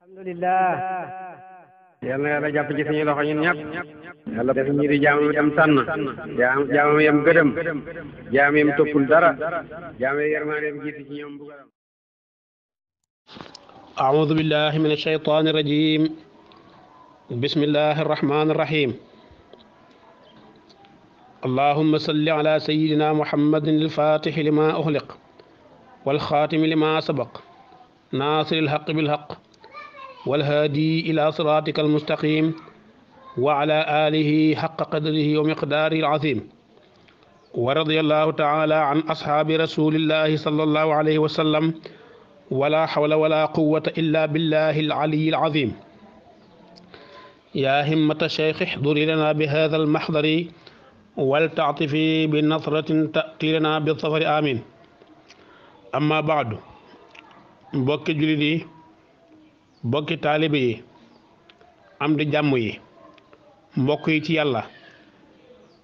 alhamdulillah yal na yàlla jàpp ci suñu loxo ñun ñëpp yàlla def ñu di jaamam yam tànn jaamam yam gëdëm jaam yam toppul dara jaam yam yërmaandeem jiitu ci ñoom bugaram أعوذ بالله من الشيطان الرجيم بسم الله الرحمن الرحيم اللهم صل على سيدنا محمد الفاتح لما أغلق والخاتم لما سبق ناصر الحق بالحق والهادي إلى صراطك المستقيم وعلى آله حق قدره ومقداره العظيم ورضي الله تعالى عن أصحاب رسول الله صلى الله عليه وسلم ولا حول ولا قوة إلا بالله العلي العظيم يا همة الشيخ احضري لنا بهذا المحضر ولتعطفي بنظرة تأتي لنا بالظفر آمين أما بعد mbokki jullit yi mbokki taalibe yi am di jàmm yi mbokk yi ci yàlla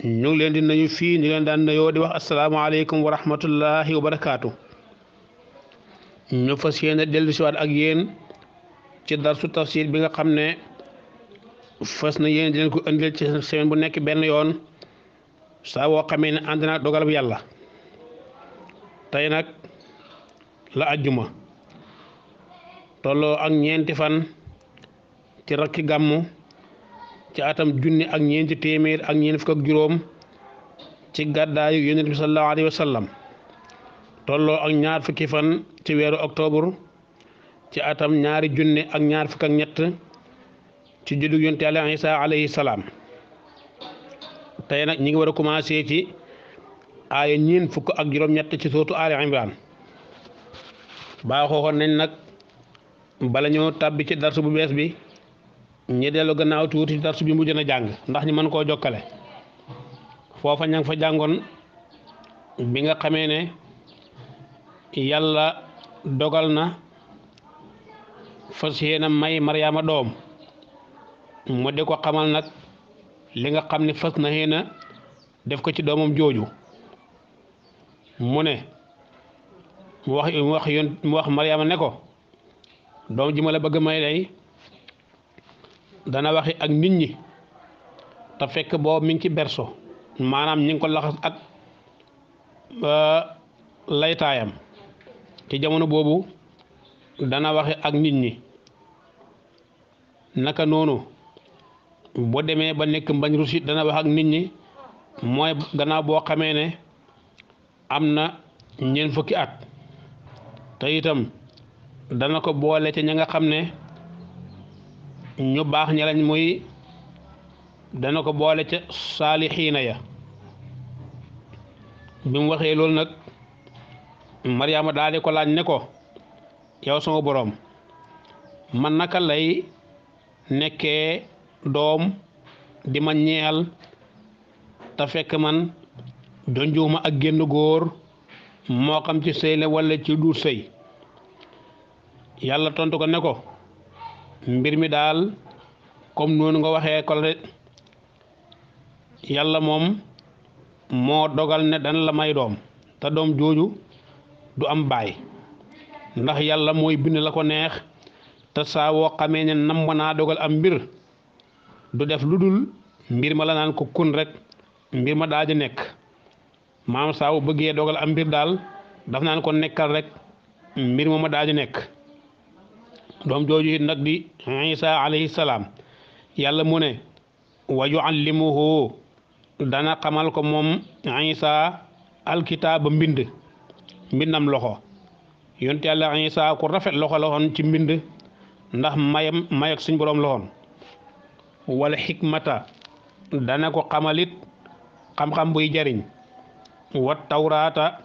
ñu ngi leen di nuyu fii ñu leen daan nuyoo di wax asalaamaaleykum wa rahmatullahi wa barakaatu. ñu fas yéene dellu siwaat ak yéen ci darsu tafsir bi nga xam ne fas na yéen di leen ko indil ci semaine bu nekk benn yoon saa woo xamee ne ànd na dogal bu yàlla. tey nag la ajjuma tolloo ak ñeenti fan ci rakki gàmmu ci atam junni ak ñeenti téeméer ak ñeent fukk ak juróom ci gàddaayu yonent bi sallallahu alayhi wa sallam tolloo ak ñaar fukki fan ci weeru octobre ci atam ñaari junni ak ñaar fukk ak ñett ci juddu yonent Yàlla Isa alayhi salaam. tey nag ñi ngi war a commencé ci aaya ñeent fukk ak juróom-ñett ci sootu Ali Imran baaxoo nañ nag bala ñoo tàbbi ci darsu bu bees bi ñi dellu gannaaw tuuti ci darsu bi mujj na jàng ndax ñu mën koo jokkale foofa ña nga fa jàngoon bi nga xamee ne yàlla dogal na fas yéena may Maryaama doom mu di ko xamal nag li nga xam ne fas na yéena def ko ci doomam jooju mu ne mu wax Maryaama ne ko doom ji ma la bëgg may day dana waxi ak nit ñi te fekk boobu mi ngi ci berso maanaam ñi ngi ko laxas ak laytaayam ci jamono boobu dana waxe ak nit ñi naka noonu boo demee ba nekk mbañ rusit dana wax ak nit ñi mooy gannaaw boo xamee ne am na ñeent fukki at te itam dana ko boole ci ña nga xam ne ñu baax ña lañ muy dana ko boole ca saalixiina ya bi mu waxee loolu nag Maryaama daal di ko laaj ne ko yow sama boroom man naka lay nekkee doom di ma ñeel te fekk man jonjuuma ak génn góor moo xam ci sëy la walla ci duur sëy yàlla tontu ko ne ko mbir mi daal comme noonu nga waxee ko la yàlla moom moo dogal ne dana la may doom te doom jooju du am baay ndax yàlla mooy bind la ko neex te saa woo xamee ne nam naa dogal am mbir du def lu dul mbir ma la naan ko kun rek mbir ma daal di nekk maam saa wu bëggee dogal am mbir daal daf naan ko nekkal rek mbir ma daal di nekk doom jooju it nag di Isa alayhi salaam yàlla mu ne wa yuallimuhu dana xamal ko moom Isa alkitaaba mbindam loxo yonent Yàlla Isa ku rafet loxo la woon ci mbind ndax may ak suñ boroom la woon wala xikmata dana ko xamalit xam-xam buy jariñ wa tawraata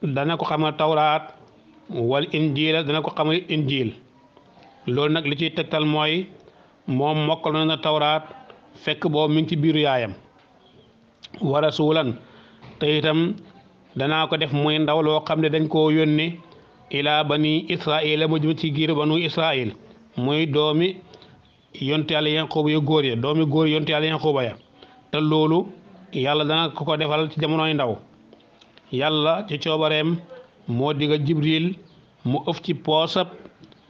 dana ko xamal tawraat wal injiila dana ko xamal injiil loolu nag li ciy tegtal mooy moom mokkal na tawraat fekk boobu mi ngi ci biiru yaayam wa rasuulan te itam danaa ko def muy ndaw loo xam ne dañ koo yónni ilaa bani israila mu jëm ci giiru banu israil muy doomi yonte yàlla yanquba yu góor ya doomi góor yonte yàlla yanquba ya te loolu yàlla dana ko defal ci jamonoy ndaw yàlla ci coobareem moo diga jibril mu ëf ci poosab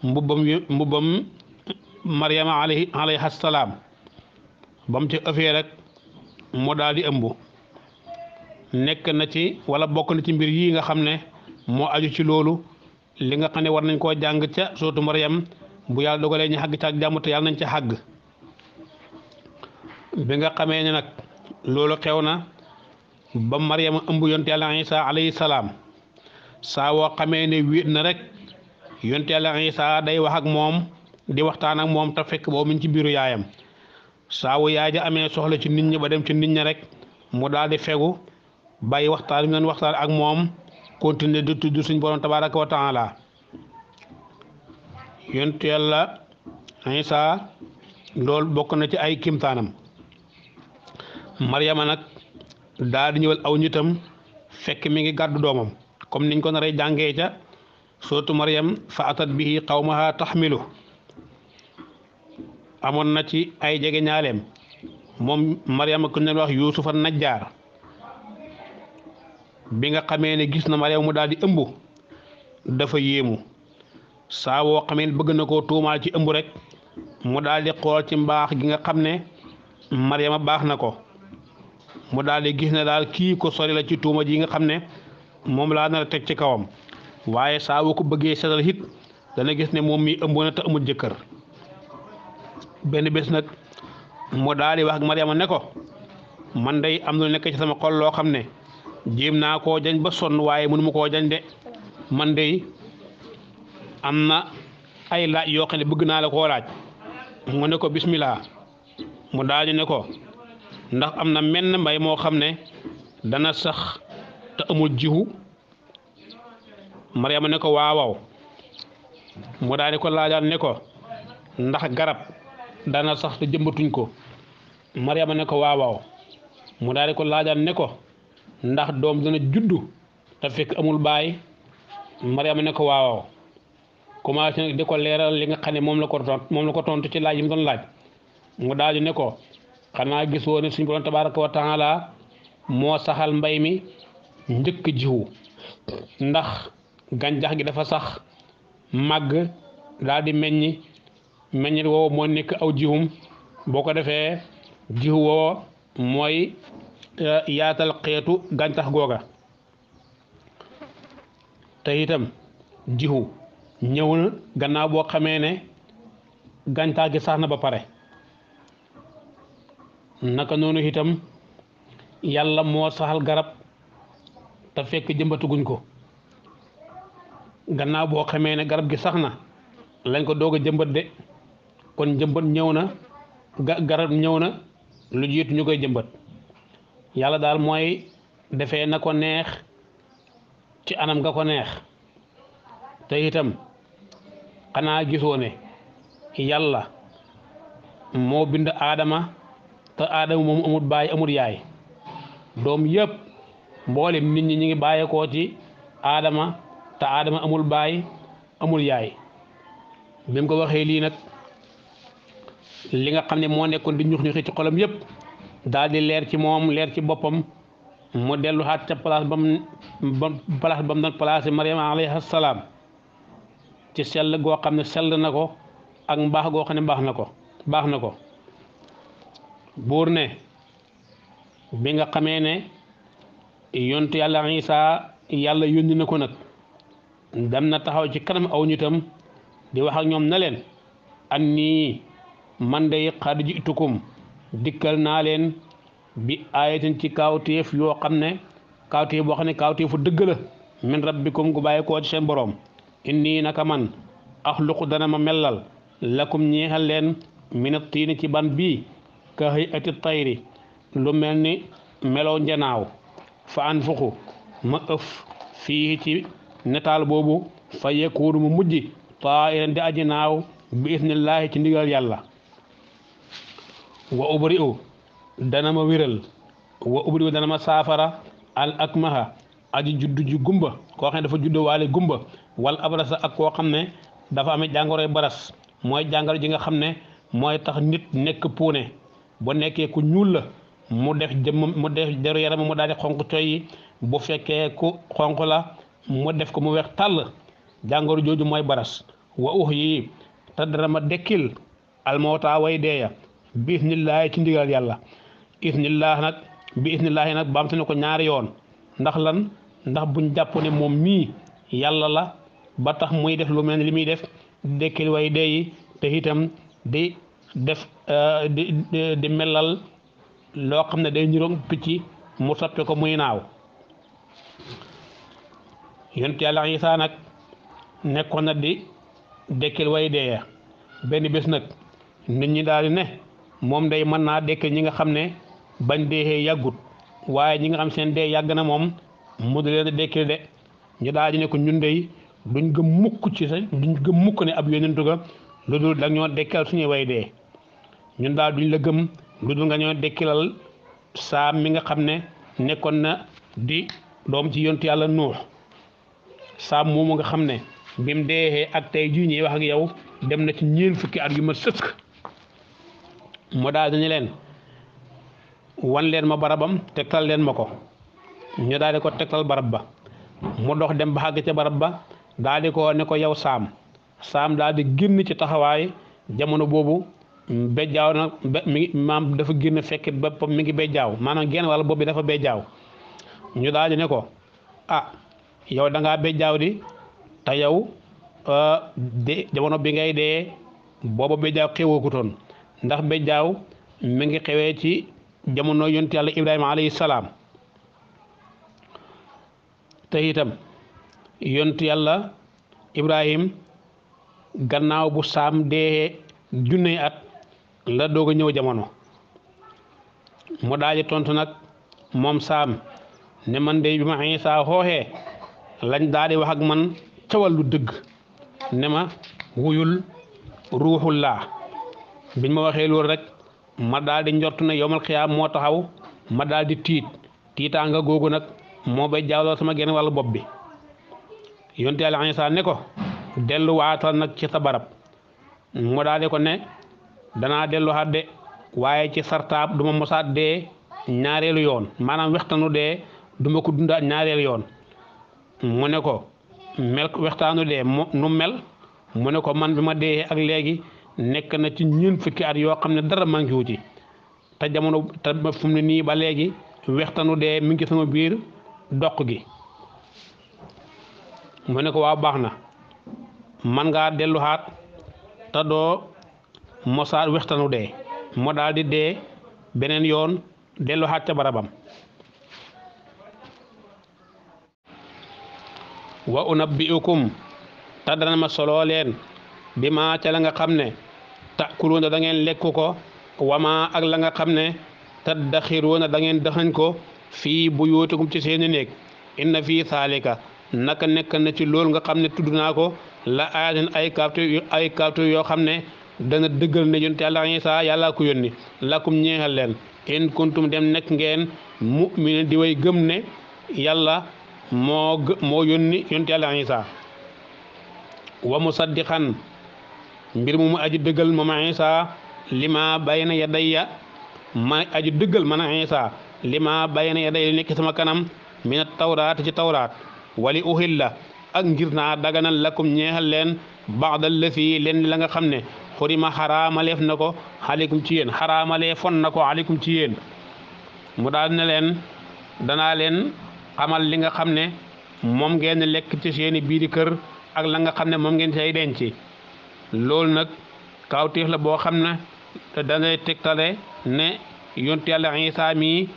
mbubbam Maryama alayha salaam ba mu ci ëffee rek mu daal di ëmb nekk na ci wala bokk na ci mbir yi nga xam ne moo aju ci loolu li nga xam ne war nañ koo jàng ca sootu Maryam bu yàlla dogalee ñu xàgg ca ak jàmm te yàlla nañ ca xàgg bi nga xamee ne nag loolu xew na ba Maryama ëmb yonte yàlla Isa alayhi salaam saa woo xamee ne wéet na rek yonte yàlla Isa day wax ak moom di waxtaan ak moom te fekk boobu mu ci biiru yaayam saa wu yaay ja amee soxla ci nit ñi ba dem ci nit ñi rek mu daal di fegu bàyyi waxtaan bi ngeen waxtaan ak moom continuer di tudd suñ borom tabaraka wa taala yonte yàlla Isa loolu bokk na ci ay kimtaanam Maryama nag daal di ñëwal aw ñitam fekk mi ngi gàddu doomam comme niñ ko naree jàngee ca sootu Maryam fa atat bihi qawmaha taxmilu amoon na ci ay jege ñaaleem moom Maryama ku ne wax Yuusufa Najjaar bi nga xamee ne gis na Maryama mu daal di ëmb dafa yéemu saa woo xamee ne bëgg na koo tuumaal ci ëmb rek mu daal di xool ci mbaax gi nga xam ne Maryama baax na ko mu daal di gis ne daal kii ko sori la ci tuuma ji nga xam ne moom laa nar a teg ci kawam waaye saa woo ko bëggee setal hit dana gis ne moom mi ëmb na te amul jëkkër benn bés nag mu daal di wax ak Maryama ne ko man day am lu nekk ci sama xol loo xam ne jéem naa koo jañ ba sonn waaye mënu ma koo jañ de man day am na ay laaj yoo xam ne bëgg naa la koo laaj mu ne ko bismillah mu daal di ne ko ndax am na menn mbay moo xam ne dana sax te amul jiwu Maryama ne ko waaw mu daal di ko laajaat ne ko ndax garab dana sax te jëmbatuñ ko Maryama ne ko waaw mu daal di ko laajaat ne ko ndax doom dana juddu te fekk amul baay Maryama ne ko waaw commencé nag di ko leeral li nga xam ne moom la ko tontu ci laaj yi mu doon laaj mu daal di ne ko xanaa gisoo ne suñu borom tabaraka wa taala moo saxal mbay mi njëkk jiwu ndax gàncax gi dafa sax màgg daal di meññit woowu moo nekk aw jiwum boo ko defee jiwu woo mooy yaatal xeetu gàncax googa te itam jiwu ñëw na gannaaw boo xamee ne gàncax gi sax na ba pare naka noonu itam yàlla moo saxal garab te fekk jëmbatuguñ ko gannaaw boo xamee ne garab gi sax na lañ ko doog a jëmbat de kon jëmbat ñëw na garab ñëw na lu jiitu ñu koy jëmbat yàlla daal mooy defee na ko neex ci anam nga ko neex te itam xanaa gisoo ne yàlla moo bind aadama te aadama moom amul baay amul yaay doom yëpp mboolem nit ñi ñu ngi bàyyeekoo ci aadama te aadama amul baay amul yaay bi mu ko waxee lii nag li nga xam ne moo nekkoon di ñux ñuxi ci xolam yëpp daal di leer ci moom leer ci boppam mu dellu xaat ca place ba mu doon placé Maryama alayhi salaam ci sell goo xam ne sell na ko ak mbaax goo xam ne baax na ko buur ne bi nga xamee ne yontu yàlla Isa yàlla yónni na ko nag dem na taxaw ci kanam aw ñitam di wax ak ñoom na leen an nii man day xad ji'tukum dikkal naa leen bi ayatin ci kaawteef yoo xam ne kaawteef boo xam ne kaawteefu dëgg la min rabbikum gu bàyyi koo ci seen boroom inni naka man axluqu dana ma mellal lakum ñeexal leen minat tiini ci ban bii ka hayati tayri lu mel ni melow njanaaw fa anfuxu ma ëf fii ci netaal boobu fa yekuunu mu mujj taa'iran di aji naaw bi isnillaahi ci ndigal yàlla wa ubri'u dana ma wéral wa ubri'u dana ma saafara al akmaha aji juddu ji gumba koo xam ne dafa juddoo waale gumba wal abrasa ak koo xam ne dafa amee jàngoroy baras mooy jàngoro ji nga xam ne mooy tax nit nekk puune bu nekkee ku ñuul la mu def deru yaram mu daal di xonq coy bu fekkee ku xonq la mu def ko mu weex tàll jàngoro jooju mooy baras wa yi te dara ma dekkil almawta way deeya bi isnillaahi ci ndigal yàlla bi isnillaahi nag baamtu ne ko ñaari yoon ndax lan ndax buñ jàpp ne moom mii yàlla la ba tax muy def lu mel ni li muy def di dekkil way deeyi te itam di def di melal loo xam ne day niroog picc mu soppi ko muy naaw. yonent yàlla Isaa nag nekkoon na di dekkil way deeya benn bés nag nit ñi daal di ne moom day mën naa dekkil ñi nga xam ne bañ deexee yàggut waaye ñi nga xam seen dee yàgg na moom mu di leen dekkil de ñu daal di ne ko ñun dey duñ gëm mukk ci duñ gëm mukk ne ab yonentu ga lu dul da ñoo dekkal suñuy way dee ñun daal duñ la gëm lu dul nga ñoo dekkilal Saam mi nga xam ne nekkoon na di doom ci yontu yàlla Nuux Saam moomu nga xam ne bi mu deexee ak tey jii ñuy wax ak yow dem na ci ñeent fukki at yu ma sëkk mu daal dañu leen wan leen ma barabam tegtal leen ma ko ñu daal di ko tegtal barab ba mu dox dem ba xàgg ca barab ba daal di ko ne ko yow Saam daal di génn ci taxawaay jamono boobu bejjaaw nag mi ngi maam dafa génn fekk boppam mi ngi bejjaaw maanaam genn wala bopp bi dafa bejjaaw ñu daal di ne ko yow da ngaa bejjaaw di te yow de jamono bi ngay dee booba bejjaaw xewookutoon ndax bejjaaw mi ngi xewee ci jamono yonent yàlla Ibrahima alayhi salaam te itam yonent yàlla Ibrahim gannaaw bu Saam dee junne at la doog a ñëw jamono mu daal di tontu nag moom Saam ne man de bi ma Isaa xooxee lañ daal di wax ak man ca wàllu dëgg ne ma wuyul ruuxullaa biñ ma waxee loolu rek ma daal di njort ne yowmal xiyaam moo taxaw ma daal di tiitaanga googu nag moo bay jaawloo sama genn wàllu bopp bi yonte Yàlla Isaa ne ko delluwaatal nag ci sa barab mu daal di ko ne danaa delluwaat de waaye ci sartaab duma mosaat dee ñaareelu yoon maanaam wextanu dee duma ko dundaat ñaareelu yoon mu ne ko wextaanu dee nu mel mu ne ko man bi ma dee ak léegi nekk na ci ñeent fukki at yoo xam ne dara manqué wu ci te jamono te fu mu ne nii ba léegi wextanu dee mi ngi sama biir doq gi mu ne ko waaw baax na man ngaa delluwaat te doo mosaat wextanu dee moo daal di dee beneen yoon delluwaat ca barabam wa unabbiukum te dana ma soloo leen bi ma ca la nga xam ne takuluuna da ngeen lekk ko wama ak la nga xam ne taddaxiruuna da ngeen dëxañ ko fii buyuutikum ci seeni néeg inna fii saalika naka nekk na ci loolu nga xam ne tudd naa ko la aatin ay kaawtu yoo xam ne dana dëggal ne yonent Yàlla Isaa yàlla ko yónni lakum ñeexal leen in kuntum dem nekk ngeen mu'minin di way gëm ne yàlla moo yónni yonent Yàlla Isaa wa musaddiqan mbir mu aji dëggal moom Isaa lima bayna yadayya ma aji dëggal man Isaa lima bayna yadayya li nekk sama kanam min tawraat ci tawraat wali uhilla ak ngir naa daganal lakum ñeexal leen ba'dal lasi leen la nga xam ne xurima xaraamaleef na ko aleykum ci yéen xaraamalee fon na ko aleykum ci yéen mu daal ne leen danaa leen xamal li nga xam ne moom ngeen lekk ci seeni biiri kër ak la nga xam ne moom ngeen say denc loolu nag kawtéef la boo xam ne danay tegtale ne yonent Yàlla Isaa mi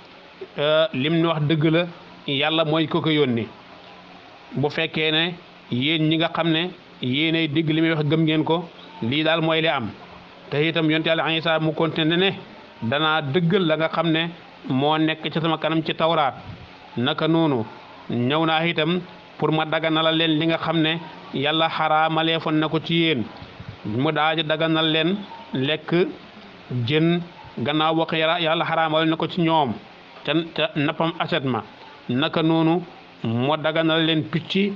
lim ni wax dëgg la yàlla mooy ko yónni bu fekkee ne yéen ñi nga xam ne yéenay dégg li muy wax gëm ngeen ko lii daal mooy li am te itam yonent Yàlla Isaa mu continué ne danaa dëggal la nga xam ne moo nekk ci sama kanam ci tawraat naka noonu ñëw naa itam pour ma daganal leen li nga xam ne yàlla xaraamalee foon na ko ci yéen mu daal di daganal leen lekk jën gannaaw boo ko yàlla xaraamal na ko ci ñoom te nappam aset ma naka noonu moo daganal leen picc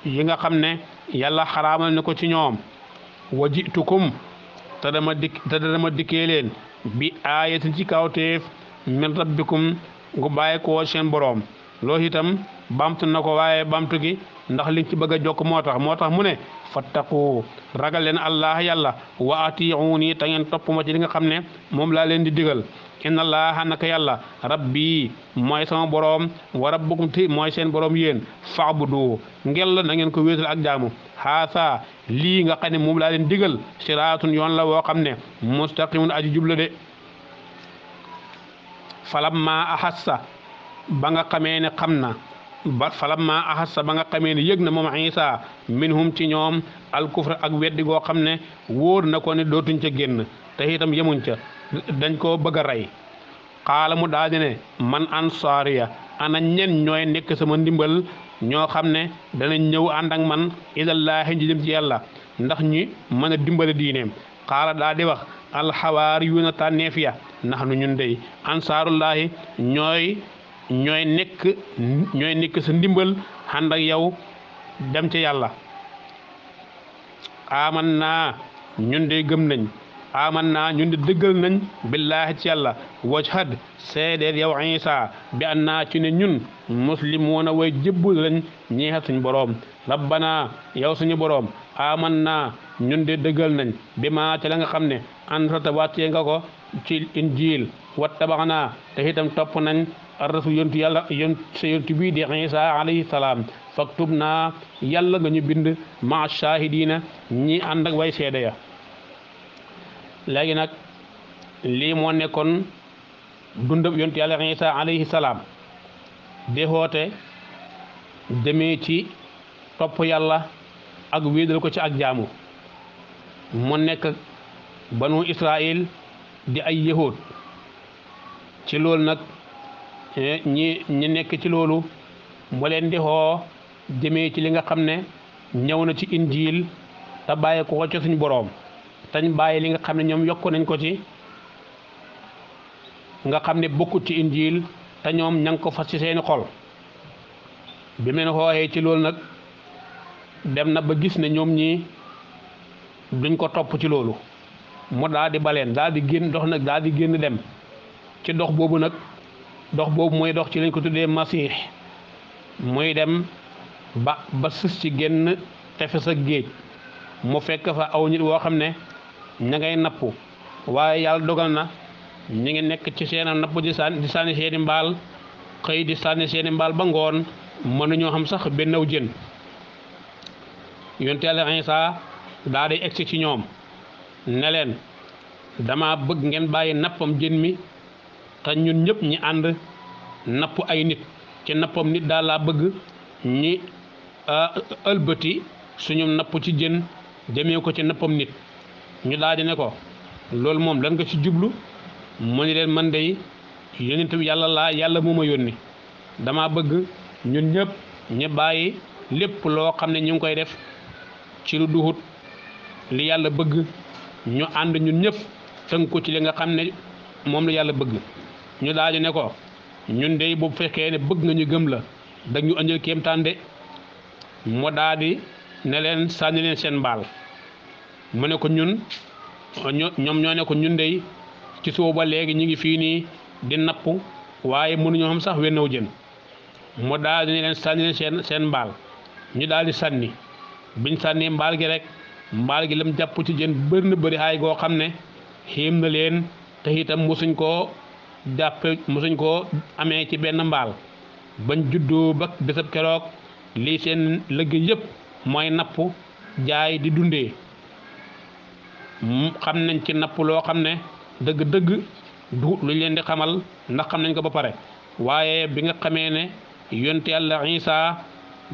yi nga xam ne yàlla xaraamal na ko ci ñoom wa jitukum te dama dikkee leen bi aayatin ci kawteef min rabbikum gu bàyyi koo seen boroom loolu itam bamtu na ko waaye bamtu gi ndax liñ ci bëgg a jokk moo tax mu ne fattaqu ragal leen allah yàlla wa atiuni te ngeen topp ma ci li nga xam ne moom laa leen di digal inna allaha naka yàlla rabbi mooy sama boroom wa rabbukum ti mooy seen boroom yéen fa'budu ngel na ngeen ko wéetal ak jaamu haasa lii nga xam ne moom laa leen digal siraatun yoon la woo xam ne mustaqimun aji jubla de falamma ahassa ba nga xamee ne xam na falamma ahassa ba nga xamee ne yëg na moom Isa minhum ci ñoom alkufra ak weddi goo xam ne wóor na ko ne dootuñ ca génn te itam yemuñ ca dañ koo bëgg a rey xaala mu daal di ne man ansaariya ana ñen ñooy nekk sama ndimbal ñoo xam ne danañ ñëw ànd ak man ilallaahi ji jëm ci yàlla ndax ñi mën a dimbale diineem xaala daal di wax alxawaariyuuna tànneef ya ndax nu ñun dey ansaarullaahi ñooy nekk sa ndimbal ànd ak yow dem ca yàlla aman naa ñun dey gëm nañ aman naa ñun di dëggal nañ billaahi ci yàlla wajhad seedeel yow Isa bi an naa ci ne ñun muslimuuna way jëbbul lañ ñeexal suñu boroom rabbana yow suñu boroom aman naa ñun de dëggal nañ bi maa ci la nga xam ne anzalta wàccee nga ko ci injiil wattabaxnaa te itam topp nañ ar-rasul yontu yàlla sa yontu bii di Isa alayhi salaam faktub naa yàlla nga ñu bind ma shahidina ñi ànd ak way seede ya léegi nag lii moo nekkoon dundab yontu yàlla Isa alayhi salaam di xoote demee ci topp yàlla ak wéedal ko ci ak jaamu mu nekk banu Israël di ay yahud ci loolu nag ñi nekk ci loolu mu leen di xoo jëmee ci li nga xam ne ñëw na ci injiil te bàyyi ko ci suñu boroom tañ bàyyi li nga xam ne ñoom yokku nañ ko ci nga xam ne bokkut ci injiil te ñoom ña ngi ko fas ci seeni xol bi mu leen xooxee ci loolu nag dem na ba gis ne ñoom ñii duñ ko topp ci loolu mu daal di baleen daal di génn dox nag daal di génn dem ci dox boobu mooy dox ci lañ ko tuddee masiix muy dem ba sës ci génn tefes ak géej mu fekk fa aw nit woo xam ne ña ngay napp waaye yàlla dogal na ñu ngi nekk ci seen napp di sànni seeni mbaal xëy di sànni seeni mbaal ba ngoon mënuñoo xam sax benn aw jën yonent Yàlla Isaa daal di egsi ci ñoom ne leen dama bëgg ngeen bàyyi nappam jën mi te ñun ñëpp ñi ànd napp ay nit ci nappam nit daal laa bëgg ñi ëlbati suñu napp ci jën jëmee ko ci nappam nit ñu daal di ne ko loolu moom lan nga ci jublu mu ni leen man dey yonent bi yàlla moo ma yónni dama bëgg ñun ñëpp ñu bàyyi lépp loo xam ne ñu ngi koy def ci lu duhut li yàlla bëgg ñu ànd ñun ñëpp tënku ci li nga xam ne moom la yàlla bëgg ñu daal di ne ko ñun dey bu fekkee ne bëgg nga ñu gëm la dañu andil kéemtaan de mu daal di ne leen sànni leen seen mbaal mu ne ko ñoom ñoo ne ko ñun dey ci suba ba léegi ñu ngi fii nii di napp waaye mënuñoo xam sax wennaw jën mu daal di ne leen sànni leen seen mbaal ñu daal di sànni biñ sànni mbaal gi rek mbaal gi lam jàpp ci jën bëri na bëri aay goo xam ne xiim na leen te itam mosuñ koo amee ci benn mbaal bañ juddoo ba bésab keroog lii seen liggéey yëpp mooy napp jaay di dundee xam nañ ci napp loo xam ne dëgg-dëgg du luñ leen di xamal ndax xam nañ ko ba pare waaye bi nga xamee ne yonte Yàlla Isaa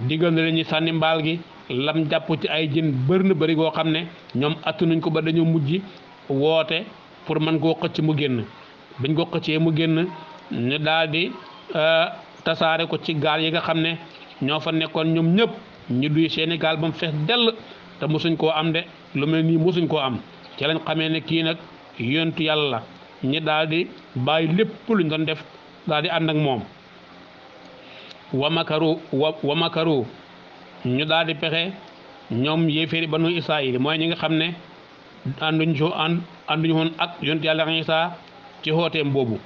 digal na leen ñu sànni mbaal gi lam jàpp ci ay jën bëri na bëri goo xam ne ñoom attanuñ ko ba dañoo mujj woote pour mën koo xëcc mu génn biñ ko xëccee mu génn ñu daal di tasaare ko ci gaal yi nga xam ne ñoo fa nekkoon ñoom ñëpp ñu duy seeni gaal ba mu fees dell te mosuñ koo am de lu mel nii mosuñ koo am ci lañ xamee ne kii nag yontu yàlla ñi daal di bàyyi lépp luñ doon def daal di ànd ak moom wa makaru ñu daal di pexe ñoom yéeféeri banu Israayil mooy ñi nga xam ne ànduñu woon ak yontu yàlla Isaa ci xooteem boobu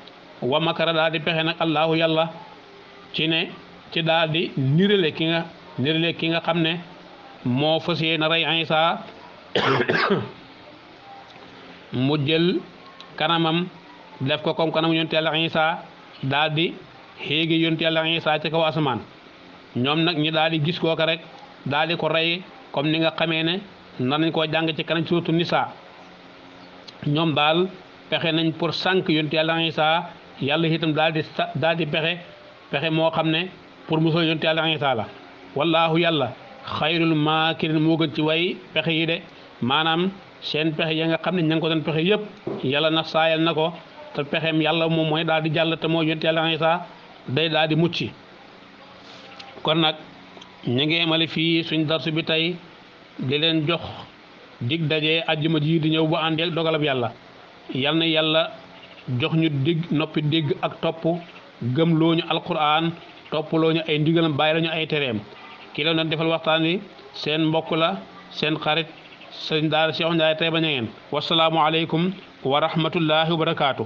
wa makara daal di pexe nag allahu yàlla ci daal di nirale ki nga nirale ki nga xam ne moo fas yéene rey Isa mu jël kanamam def ko comme kanam yonent Yàlla Isa daal di xéegi yonent Yàlla Isa ci kaw asamaan ñoom nag ñi daal di gis kooka rek daal di ko rey comme ni nga xamee ne nar nañ koo jàng ci kanam suuratu Nisaa ñoom daal pexe nañ pour sànq yonent Yàlla Isa yàlla itam daal di pexe moo xam ne pour musal yonent Yàlla Isa la wallaahu yàlla xayrul maakirin moo gën ci way pexe yi de maanaam seen pexe ya nga xam ne ña ngi ko doon pexe yëpp yàlla na saayal na ko te pexeem yàlla moom mooy daal di jàll te mooy yonent Yàlla Isa day daal di mucc kon nag ñu ngi emale fii suñ darsu bi tey di leen jox dig daje ajjuma ji di ñëw bu àndee ak dogalab yàlla yal na yàlla jox ñu dig noppi dégg ak topp gëm loo ñu alquran topp loo ñu ay ndigalam bàyyi la ñu ay tereem ki la doon defal waxtaan wi seen mbokk la seen xarit sëñ daara Cheikh Ndiaye Taïba Niangène wasalaamu aleykum wa rahmatullahi wa barakaatu.